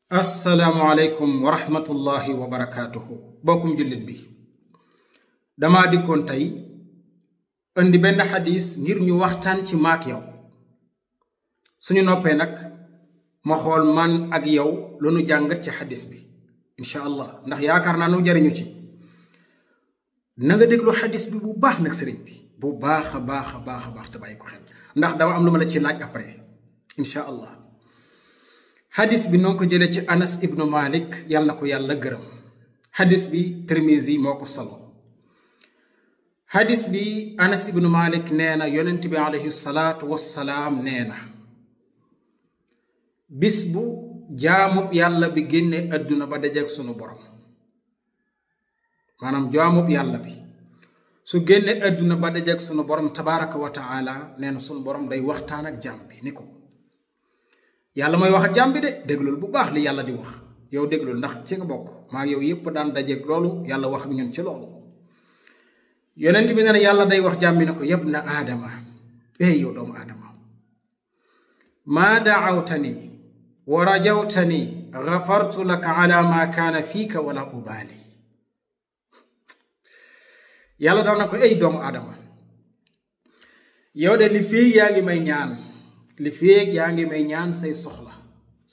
asalaamualeykum wa rahmatullahi wa barakaatuhu bokkum jullit bi dama dikkoon tey indi benn xadis ngir ñu waxtaan ci maak yow suñu noppee nag ma xool man ak yow lu nu jàngat ci xadis bi incha allah ndax yaakaar naa nu jariñu ci na nga déglu xadis bi bu baax nag sëriñ bi bu baax a baax te bàyyi ko xel ndax dama am lu ma la ci laaj après incha allah xadis bi noo ko jëlee ci Anas ibnu Malik yàlla na ko yàlla gërëm xadis bi Tirmizi moo ko solo xadis bi Anas ibnu Malik nee na yonent bi alayhi salaatu wassalaam nee na bis bu jaamub yàlla bi génne adduna ba dajeek sunu borom maanaam jaamub yàlla bi su génne adduna ba dajeek sunu borom tabaraka wa taala nee na sunu borom day waxtaan ak jaam bi ni ko yàlla mooy wax ak jaam bi de déglul bu baax li yàlla di wax yow déglul ndax ci nga bokk maa yow yépp daan dajeeg loolu yàlla wax ak ñun ci loolu yonent bi nee na yàlla day wax jaam bi ne ko yabna aadama yow doomu aadama maa daawtani wa rajawtani gafartu laka ala ma kaana fiika wala ubaali yàlla daan na ko doomu aadama yow de li fii yaa ngi may ñaan li feeg yaa ngi may ñaan say soxla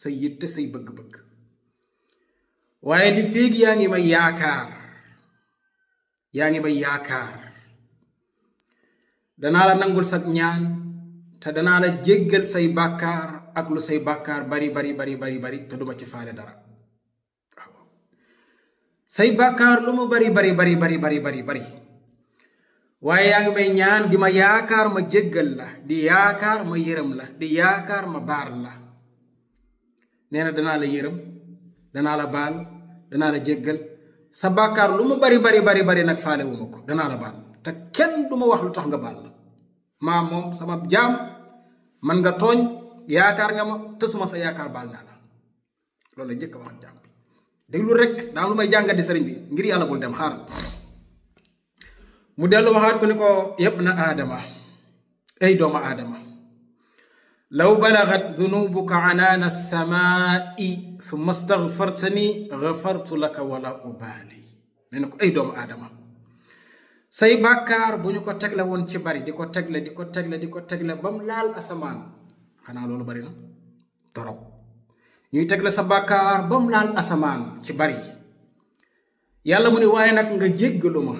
say yitte say bëgg-bëgg waaye li feeg yaa ngi may yaakaar danaa la nangul sag ñaan te danaa la jéggal say bàkkaar ak lu say bàkkaar bari te duma ci faale dara waaw say bàkkaar lu mu bari waaye yaa ngi may ñaan di ma yaakaar ma jéggal la di yaakaar ma yërëm la di yaakaar ma baal la nee na danaa la yërëm danaa la baal danaa la jéggal sa bàkkaar lu mu bari nag faale wu ma ko danaa la baal te kenn du ma wax lu tax nga baal la maa moom sama jaam man nga tooñ yaakaar nga ma te suma sa yaakaar baal naa la loolu la njëkk a wax jaam bi déglu rek daa lu may jàngat di sëriñ bi ngir yàlla bul dem xaaral mu dellu waxaat ko ni ko yabna aadama doomu aadama law balagat dunubuka anaana samaai summa staghfartani ghafartu laka wala ubaali nee na ko doomu aadama say bàkkaar bu ñu ko tegle woon ci bari di ko tegle ba mu laal asamaan xanaa loolu bari na torop ñuy tegle sa bàkkaar ba mu laal asamaan ci bari yàlla mu ne waaye nag nga jéggalu ma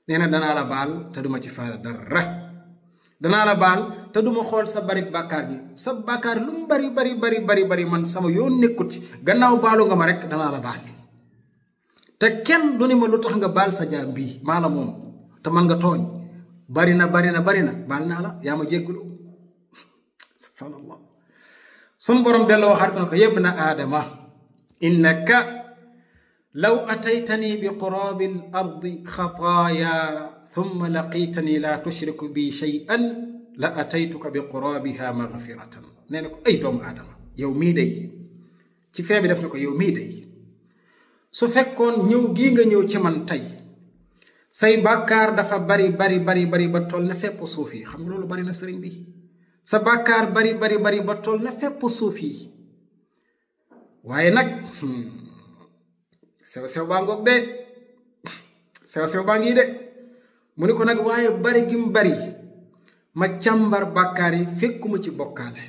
nee na danaa la baal te duma ci faale dara danaa la baal te duma xool sa bari bàkkaar gi sa bàkkaar lu mu bari man sama yoon nekkut ci gannaaw baalu nga ma rek danaa la baal te kenn du ni ma lu tax nga baal sa jaam bii maa la moom te man nga tooñ bari na baal naa la yaa ma jéggalu subhaanallah sun borom delloo waxaat ko ne ko yabna aadama innaka law ataytani bi quraabi l ardi xataaya thumma laqiitani laa tushriku bi shay'an la ataytuka bi quraabiha magfiratan nee na ko doomu aadama yow mii day ci fee bi def na ko yow mii day su fekkoon ñëw gii nga ñëw ci man tey say bàkkaar dafa bari ba toll na fépp suuf yi xam nga loolu bari na sëriñ bi sa bàkkaar bari ba toll na fépp suuf yi waaye nag sew baa ngoog de sew baa ngi de mu ne ko nag waaye bari gi mu bari ma càmbar bàkkaar yi fekkuma ci bokkaale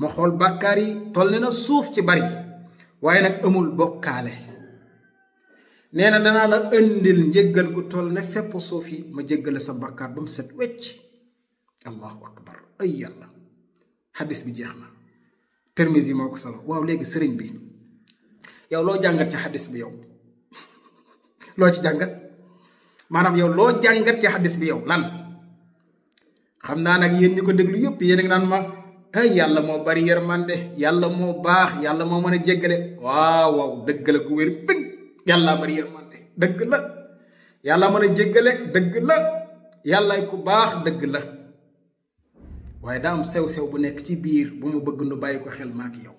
ma xool bàkkaar yi toll na suuf ci bari waaye nag amul bokkaale nee na danaa la ëndil njëggal gu toll ne fépp suuf yi ma jéggale sa bàkkaar ba mu set wecc allahu akbar yàlla xadis bi jeex na Tirmizi moo ko solo waaw léegi sëriñ bi yow loo jàngat ci xadis bi yow loo ci jàngat maanaam yow loo jàngat ci xadis bi yow lan xam naa nag yéen ñi ko déglu yëpp yéen a ngi naan ma yàlla moo bari yërmande yàlla moo baax yàlla moo mën a jéggale waaw dëgg la gu wér ping yàlla bari yërmande dëgg la yàlla mën a jéggale dëgg la yàllaay ku baax dëgg la waaye daa am sew-sew bu nekk ci biir bu mu bëgg nu bàyyi ko xel maak yow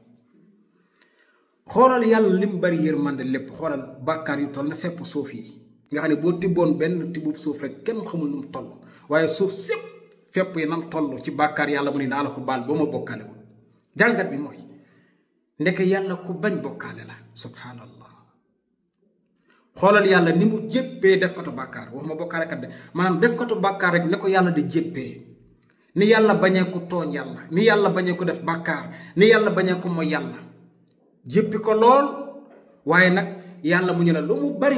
xoolal yàlla lim bari yërmande lépp xoolal bàkkaar yu toll na fépp suuf yi nga xam ne boo tibboon benn tibbub suuf rek kenn xamul nu mu toll waaye suuf sépp fépp yi nam toll ci bàkkaar yàlla mu ne naa la ko baal boo ma bokkaale wul jàngat bi mooy ndeke yàlla ku bañ bokkaale la subhanallah. xoolal yàlla ni mu jéppee def katu bàkkaar waxuma bokkaale kat de maanaam def katu bàkkaar rek ne ko yàlla di jéppee ni yàlla bañee ko tooñ yàlla ni yàlla bañee ko def bàkkaar ni yàlla bañee ko mooy yàlla jéppi ko lool. waaye nag yàlla mu ñu la lu mu bari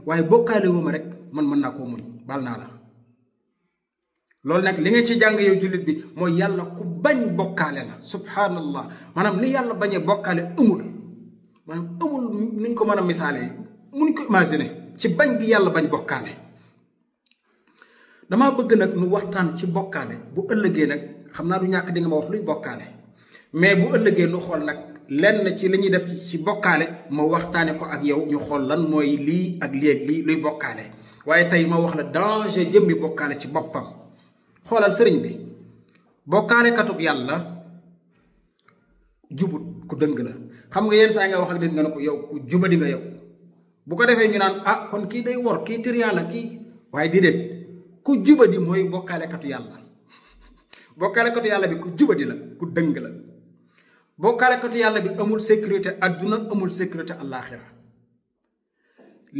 waaye bokkaale wu ma rek man mën naa koo muñ baal naa la. loolu nag li nga ci jàng yow jullit bi mooy yàlla ku bañ bokkaale la subhanallah. maanaam ni yàlla bañee bokkaale amul nuñ ko mën a misaalee muñ ko imaginer ci bañ gi yàlla bañ bokkaale. damaa bëgg nag nu waxtaan ci bokkaale bu ëllëgee nag xam naa du ñàkk di nga ma wax luy bokkaale mais bu ëllëgee nu xool nag lenn ci li ñuy def ci bokkaale ma waxtaane ko ak yow ñu xool lan mooy lii ak lii ak lii luy bokkaale. waaye tey ma wax la danger jëmmi bokkaale ci boppam. xoolal sëriñ bi bokkaale katub yàlla jubut ku dëng la. xam nga yenn saa nga wax ak nit nga ne ko yow ku jubadi nga yow bu ko defee ñu naan ah kon kii day wor kii tiriyaa la kii waaye déedéet ku jubadi mooy bokkaale katu yàlla. bokkaale katu yàlla bi ku jubadi la ku dëng la. bokkaale katu yàlla bi amul sécurité adduna amul sécurité àllaaxira.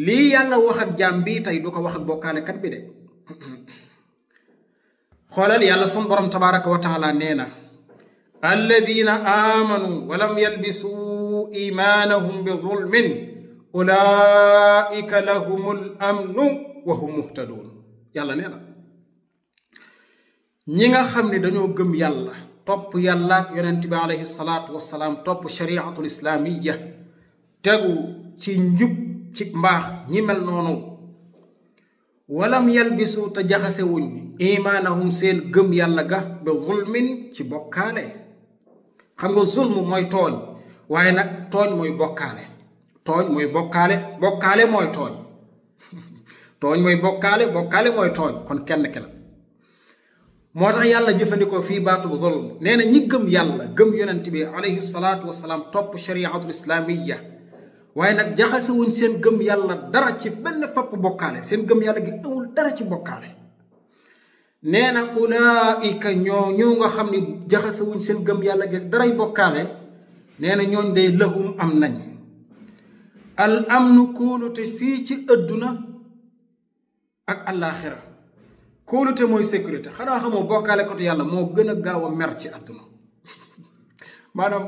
lii yàlla wax ak jaam bii tey du ko wax ak bokkaale kat bi de. xoolal yàlla sun borom tabaraka wa taala nee na alladina amanu walam yalbisuu imaanahum bi zulmin ulaika lahumul amnu wa hum muhtadun. yàlla nee na ñi nga xam ne dañoo gëm yàlla topp yàlla ak yonent bi alayhi salaatu wasalaam topp shariatul islaamiya tegu ci njub ci mbaax ñi mel noonu walam yalbisu te jaxasewuñ imaanahum seen gëm yàlla ga bi zulmin ci bokkaale. xam nga zulm mooy tooñ waaye nag tooñ mooy bokkaale. tooñ mooy bokkaale bokkaale mooy tooñ tooñ mooy bokkaale bokkaale mooy tooñ kon kenn ki la. moo tax yàlla jëfandikoo fii baatu zulm nee na ñi gëm yàlla gëm yonent bi alayhi salaatu wasalaam topp shariatul islaamiya waaye nag jaxasewuñ seen gëm yàlla dara ci benn fapp bokkaale seen gëm yàlla gi amul dara ci bokkaale. nee na ulaika ñoo nga xam ni jaxasewuñ seen gëm yàlla gi daray bokkaale nee na ñooñ day lahum am nañ al amnu kóolute fii ci ëdduna ak àllaaxira. kóolute mooy sécurité xanaa xamoo bokkaale ko yàlla moo gën a gaaw a mer ci àdduna maanaam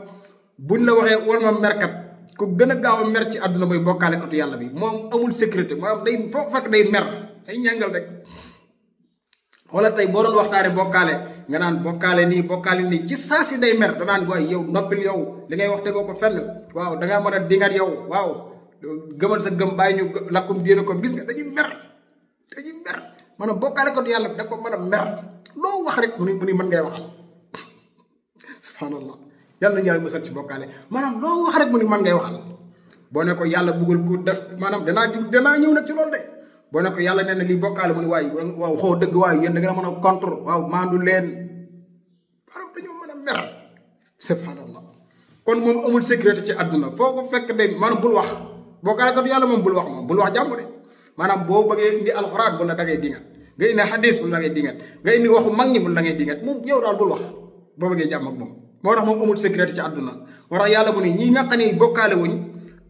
buñ la waxee war ma merkat ku gën a gaaw a mer ci àdduna mooy bokkaale ko yàlla bi moom amul sécurité maanaam day foo fekk day mer day ñàngal rek. wala tey boo doon waxtaane bokkaale nga naan bokkaale nii ci saa si day mer danaan waaye yow noppil yow li ngay wax tegoo ko fenn waaw dangaa mën a dingat yow waaw gëmal sa gëm bàyyi ñu lakkum diina ko gis nga dañuy mer maanaam bokkaale ko yàlla da ko mën a mer loo wax rek mu ni mën ngay waxal subhanallah yàlla nañu yàlla musal ci bokkaale maanaam loo wax rek mu ni mën ngay waxal. boo ne ko yàlla bëggul ku def maanaam danaa ñëw nag ci loolu de boo ne ko yàlla nee na lii bokkaale mu ni waaw xoo dëgg waaye yéen da nga mën a contre waaw maandu leen maanaam dañoo mën a mer subhanallah. kon moom amul sécurité ci àdduna foo ko fekk de maanaam bul wax bokkaale ko yàlla moom bul wax jàmm de. maanaam boo bëggee indi alxuraan mun la da ngay dingat nga indi xadis mun la ngay dingat nga indi waxu mag ñi mun la ngay dingat moom yow daal bul wax boo bëggee jàmm ak moom. moo tax moom amul sécurité ci àdduna moo tax yàlla mu ne ñi nga xam ne bokkaale wuñ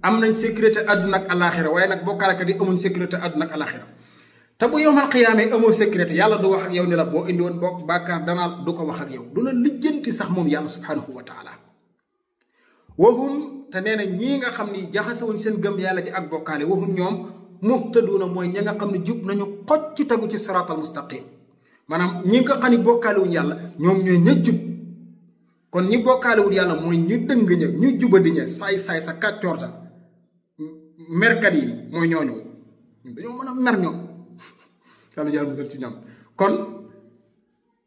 am nañ sécurité àdduna ak alaxira waaye nag bokkaalekat yi amuñ sécurité àdduna ak alaxira. te bu yowmal xiyaamee amoo sécurité yàlla du wax ak yow ni la boo indi woon bokk bàkkaar danaa du ko wax ak yow du la lijjanti sax moom yàlla subhanahu wa taala. wahum te nee na ñii nga xam ni jaxasewuñ seen gëm yàlla gi ak bokkaale wahum ñoom muhtaduuna mooy ñi nga xam ne jub nañu xoj ci tegu ci siraatal mustaqim maanaam ñi nga xam ne bokkaalewuñ yàlla ñoom ñooy ña jub. kon ñi bokkaalewul yàlla mooy ñu dëng ña ñu jubadi ña saay sa kàccoor sa merkat yi mooy ñooñu dañoo mën a mer ñoom yàlla yàlla musal ci ñoom. kon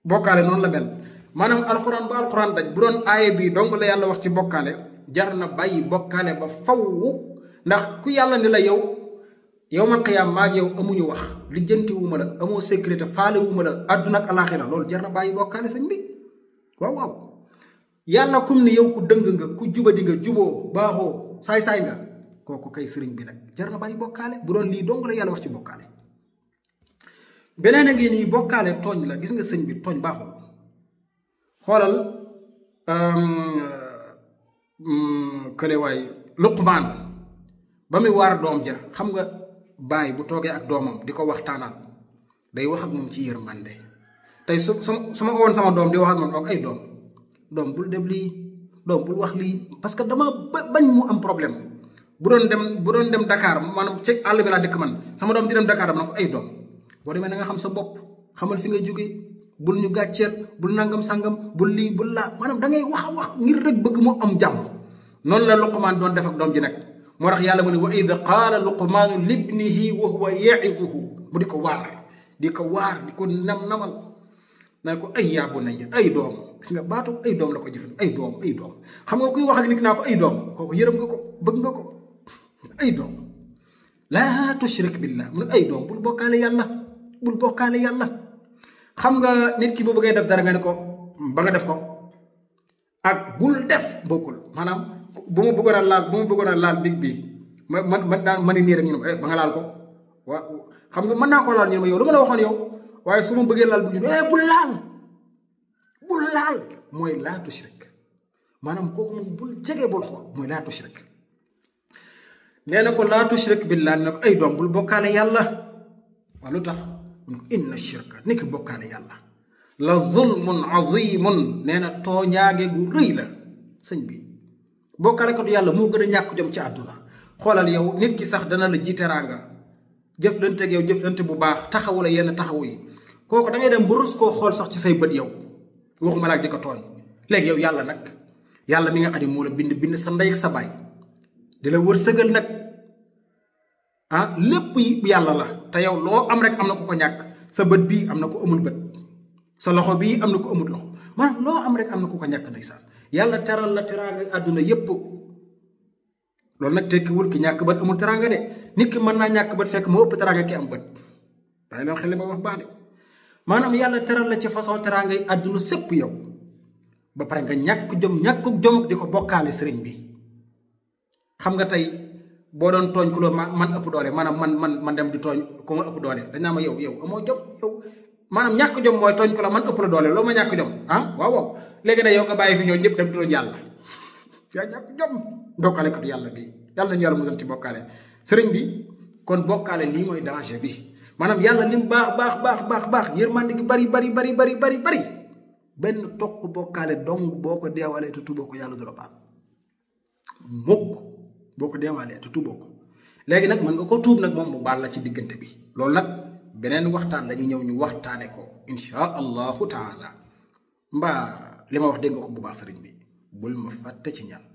bokkaale noonu la mel maanaam alxuraan ba alxuraan daj bu doon aaye bii dong la yàlla wax ci bokkaale jar na bàyyi bokkaale ba faw ndax ku yàlla ni la yow man xiyaam maag yow amuñu wax lijjanti wu ma la amoo sécurité faale wu ma la àdduna ak alaxira loolu jar na bàyyi bokkaale sëñ bi waaw yàlla kum ni yow ku dëng nga ku jubadi nga juboo baaxoo saay nga kooku kay sëriñ bi nag jar na bàyyi bokkaale bu doon lii dong la yàlla wax ci bokkaale. beneen a ngi nii bokkaale tooñ la gis nga sëñ bi tooñ baaxul xoolal kële waay Luqmaan ba muy waar doom ja xam nga baay bu toogee ak doomam di ko waxtaanal day wax ak moom ci yërmande tey su ma woon sama doom di wax ak moom ay doom bul def lii doom bul wax lii parce que dama bañ mu am problème bu doon dem Dakar maanaam ci àll bi laa dëkk man sama doom di dem Dakar dama ne ko ay doom boo demee na nga xam sa bopp xamal fi nga jógee bul ñu gàcceel bul nangam sangam bul lii bul laa maanaam da ngay wax a wax ngir rek bëgg mu am jàmm noonu la Luqmaan doon def ak doom ji nag moo tax yàlla mu ne wa id qaala luqmaanu libnihi wa huwa ya'izuhu mu di ko waar di ko namal naa ko ay yaa bunayya ay doom gis nga baatu ay doom la ko jëfal ay doom xam nga kuy wax ak nit naa ko ay doom kooku yërëm nga ko bëgg nga ko ay doom laa tushrik billah mu ne ay doom bul bokkaale yàlla xam nga nit ki bu bëggee def dara nga ne ko ba nga def ko ak bul def bokkul maanaam bu ma bëggoon a laal big bi man nii rek ñu ne ba nga laal ko waaw xam nga mën naa koo laal ñu ne ma yow lu ma la waxoon yow waaye su ma bëggee laal bu ñu bul laal mooy laa tushrik maanaam kooku moom bul jege bul xool mooy laa tushrik nee na ko laa tushrik billah ne ko ay doom bul bokkaale yàlla waaw lu tax mu ne ko inna shirka ni ki bokkaale yàlla la zulmun azimun nee na tooñaange gu rëy la sëñ bi bokkaale ko yàlla moo gën a ñàkk jom ci àdduna xoolal yow nit ki sax dana la ji teraanga jëflante ak yow jëflante bu baax taxawu la yenn taxawu yi kooku da ngay dem ba rus koo xool sax ci say bët yow waxuma la ak di ko tooñ léegi yow yàlla nag yàlla mi nga xam ne moo la bind sa ndey ak sa baay di la wërsëgal nag lépp yi yàlla la te yow loo am rek am na ku ko ñàkk sa bët bii am na ko amul bët sa loxo bii am na ko amul loxo maanaam loo am rek am na ku ko ñàkk ndeysaan yàlla teral la teraanga àdduna yépp loolu nag tekkiwul ki ñàkk bët amul teraanga de nit ki mën naa ñàkk bët fekk moo ëpp teraanga ki am bët waaye loolu xel li ma wax baax de maanaam yàlla teral la ci façon teraanga yi àdduna sépp yow ba pare nga ñàkk jom di ko bokkaale sëriñ bi xam nga tey boo doon tooñ ku la man ëpp doole maanaam man dem di tooñ ku ma ëpp doole dañ naa ma yow amoo jom yow maanaam ñàkk jom mooy tooñ ku la man ëpp la doole loo ma ñàkk jom waaw léegi nag yow nga bàyyi fi ñoo ñëpp dem di tooñ yàlla yaa ñàkk jom bokkaale kat yàlla bi yàlla ñu yàlla musal ci bokkaale sëriñ bi kon bokkaale lii mooy danger bi maanaam yàlla lim baax yërmande gi bari benn toq bokkaale dong boo ko deewalee te tuuboo ko yàlla du la baal mukk boo ko deewalee te tuuboo ko léegi nag mën nga ko tuub nag moom mu baal la ci diggante bi loolu nag beneen waxtaan la ñu ñëw ñu waxtaane ko insha allahu taala mbaa li ma wax dégg nga ko bu baax sëriñ bi bul ma fàtte ci ñaan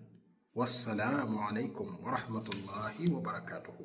wassalaamu aleykum wa rahmatullahi wa barakatuhu